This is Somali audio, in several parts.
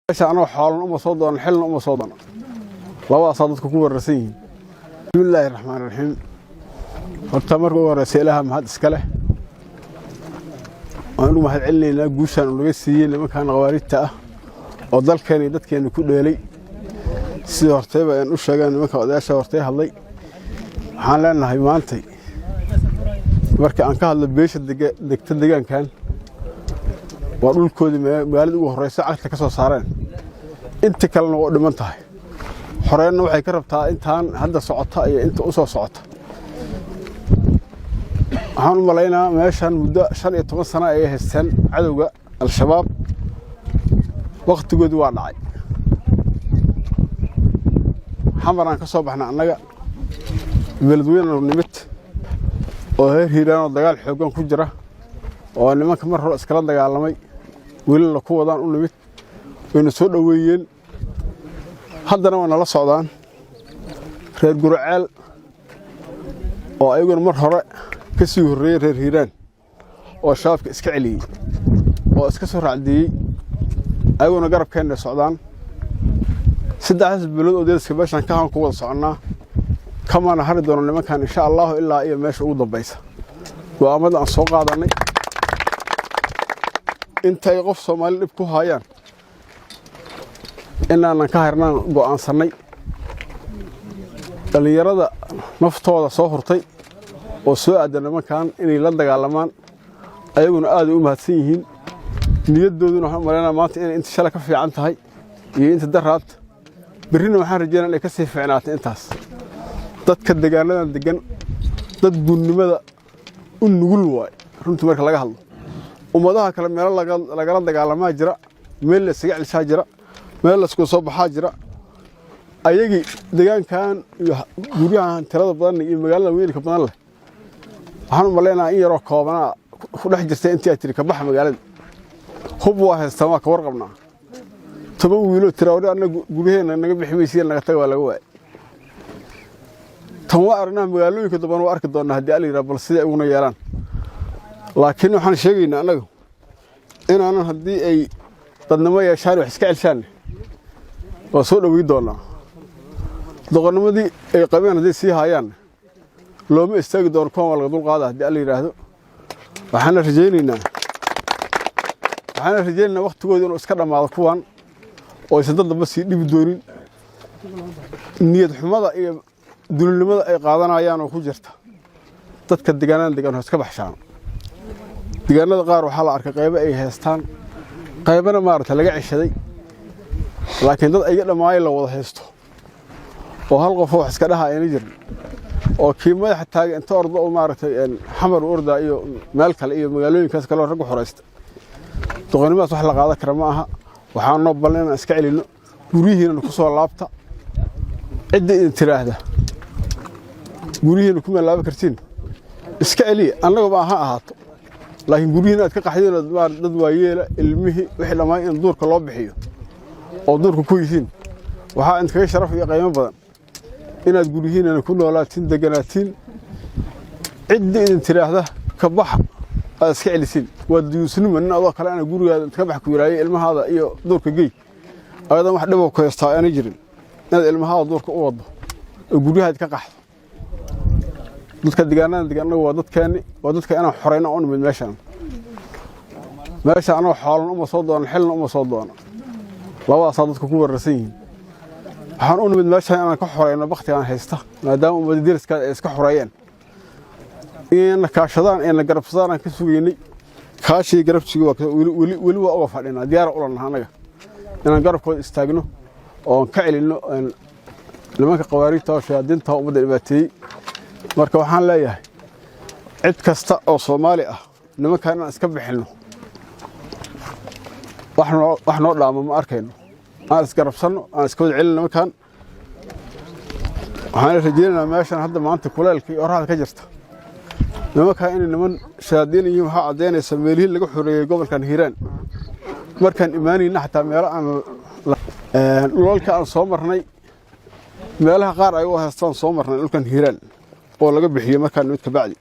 Meesha anoo xoolan uma soo doonan, xilna uma soo doonan. Labadaasaa dadku ku wararsan yihiin. Bismillaahi raxmaan raxiim. Horta marka ugu horeysa, Ilaaha mahad iska leh. Waan ugu mahad celinaynaa guushaan uu naga siiyey nimankan khawaarijta ah oo dalkeena iyo dadkeena ku dheelay. Sidii hortayba aan u sheegeen nimanka odayaasha hortay hadlay, waxaan leenahay maantay marka aan ka hadlo beesha degta deegaankan, waa dhulkoodii magaalada ugu horeysa cagta ka soo saareen. Inta kalena waa u dhiman tahay. Xoreenna waxay ka rabtaa intaan hadda socota iyo inta u soo socota. Waxaan u malaynaa meeshan muddo 15 sano ayay haysteen cadowga Al-Shabaab. Wakhtigoodii waa dhacay. Xamaraan ka soo baxnay annaga, Beledweyne nimid oo reer Hiiraan oo dagaal xooggan ku jira oo nimanka mar hore iskala dagaalamay, welina ku wadaan u nimid. Wayna soo dhoweeyeen, haddana waa nala socdaan. Reer Guriceel oo ayaguna mar hore ka sii horreeyey reer Hiiraan oo Shabaabka iska celiyey oo iska soo raacdiiyey, ayaguna garabkeenna socdaan. Saddexdaas bilood oo deriska meeshaan ka han ku wada soconnaa, kamaana hari doono nimankan, insha Allahu, ilaa iyo meesha ugu dambaysa. Go'aamada aan soo qaadannay, intay qof Soomaali dhib ku haayaan inaanan ka harnaan go'aansannay. Dhallinyarada naftooda soo hurtay oo soo aadda nimankan inay la dagaalamaan, ayaguna aaday u mahadsan yihiin. Niyaddooduna waxaan u malaynaa maanta inay inta shalay ka fiican tahay iyo inta daraad. Berrina waxaan rajeynaa inay ka sii fiicnaatay intaas. Dadka deegaanadan degan dad gunnimada u nugul waay. Runtii marka laga hadlo, ummadaha kale meelo lagala dagaalamaa jira, meel la isaga celshaa jira, meel laisku soo baxaa jira. Ayagii deegaankan iyo guryahan tirada badan iyo magaalada weynka badan leh, waxaan u malaynayaa in yaroo koobanaa ku dhex jirta intii ay tiri ka baxa magaalada. Hub waa haystaan, waa ka warqabnaa. 10 wiiloo tiraawri annaga guryaheenna naga bixi maysiin, naga taga, waa laga waayay. Tan waa aragnaa, magaalooyinka dambana waa arki doonnaa haddii Alla yidhaha, bal siday uguna yeelaan. Laakiin waxaan sheegaynaa annaga inaanan, haddii ay dadnimo yeeshaan, wax iska celshaan, waa soo dhoweyn doonnaa. Doqonnimadii ay qabeen hadday sii haayaan, looma istaagi doono. Kuwan waa laga dulqaada haddii Alla yidhaahdo. Waxaana rajaynaynaa waktigooda inuu iska dhammaado kuwan oo aysan dad damba sii dhibi doonin. Niyad xumada iyo dulilnimada ay qaadanayaan oo ku jirta dadka deegaanada degan oo iska baxshaan. Deegaanada qaar waxaa la arkay qaybo ay haystaan, qaybana maaragta laga ceshaday, laakiin dad ayga dhammaayay la wada haysto oo hal qofoo wax iska dhaha ayna jirin, oo kii madaxa taaga inta ordo oo maaragtay Xamar u ordaa iyo meel kale iyo magaalooyinkaas kale oo raggu xoraysta. Doqonnimadaas wax la qaadan kara ma aha. Waxaan noo ballan inaan iska celinno. Guryihiinana ku soo laabta. Cidda idin tiraahda guryihiina kuma laaban kartiin, iska celiya. Annagaba ha ahaato, laakiin guryihiin aad ka qaxdeen, dad waayeela, ilmihii, wixii dhammaan in duurka loo bixiyo oo duurka ku yihiin, waxaa idinkaga sharaf iyo qiimo badan inaad guryihiinana ku noolaatiin, deganaatiin. Cidda idin tiraahda ka baxa aad iska celisiin. Waa duyuusnimo nin adoo kale ana gurigaada inta ka bax ku yiraayo ilmahaada iyo duurka gey, ayadan wax dhiboo ku haystaa aanay jirin, inaad ilmahaada duurka u waddo oo guryahaad ka qaxdo. Dadka deegaanada degan annagu waa dadkeenni, waa dadka inaan xoreyno u nimid meeshaan. Meesha anoo xoolan uma soo doonan, xilna uma soo doonan. Labadaasaa dadku ku wararsan yihiin. Waxaan u nimid meeshaan inaan ka xoreyno baktigaan haysta, maadaama ummadda deriskaada ay iska xoreeyeen. Inayna kaashadaan, ayna garabsadaan aan ka sugaynay. Kaashii garabsiga waa weli, weli waa uga fadhinaa. Diyaara u lanaha annaga inaan garabkooda istaagno oon ka celinno nimanka khawaarijta oo shayaadiinta oo ummadda dhibaateeyey. Marka waxaan leeyahay cid kasta oo Soomaali ah, nimankan inaan iska bixinno wax noo dhaamo ma arkayno. Aan isgarabsanno, aan iska wada celin nimankan. Waxaan rajaynaynaa meeshan hadda maanta kuleelka iyo qorraxda ka jirta, nimankan inay niman shayaadiin yihiin waxaa caddaynaysa meelihii laga xoreeyey gobolkan Hiiraan. Markaan imaanayna xataa meelo aan dhulalka aan soo marnay, meelaha qaar ay u haystaan soo marnay dhulkan Hiiraan oo laga bixiyey. Markaan nimid ka bacdi,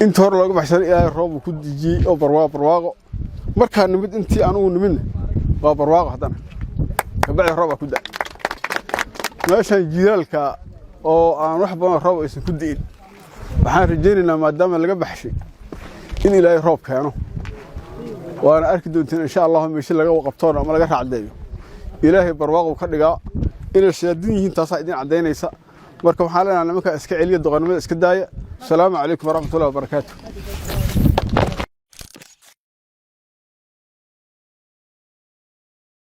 inta hore looga baxsan, Ilaahay roob uu ku dejiyey oo barwaaqo. Markaan nimid intii aan ugu nimidna Waa barwaaqo. Haddana kabacdi roobaa ku da. Meeshan jiilaalka oo aan wax badan roob aysan ku di'in, waxaan rajaynaynaa maadaama laga baxshay in Ilaahay roob keeno. Waana arki doontiin, insha Allahu, meesha laga qabtoona ama laga raacdeeyo Ilaahay barwaaqo ka dhigaa. Inay shayaadiin yihiin taasaa idin caddaynaysa. Marka waxaan leenahay nimanka iska celiya, doqonnimada iska daaya. Asalaamu calaykum waraxmatullahi wabarakaatu.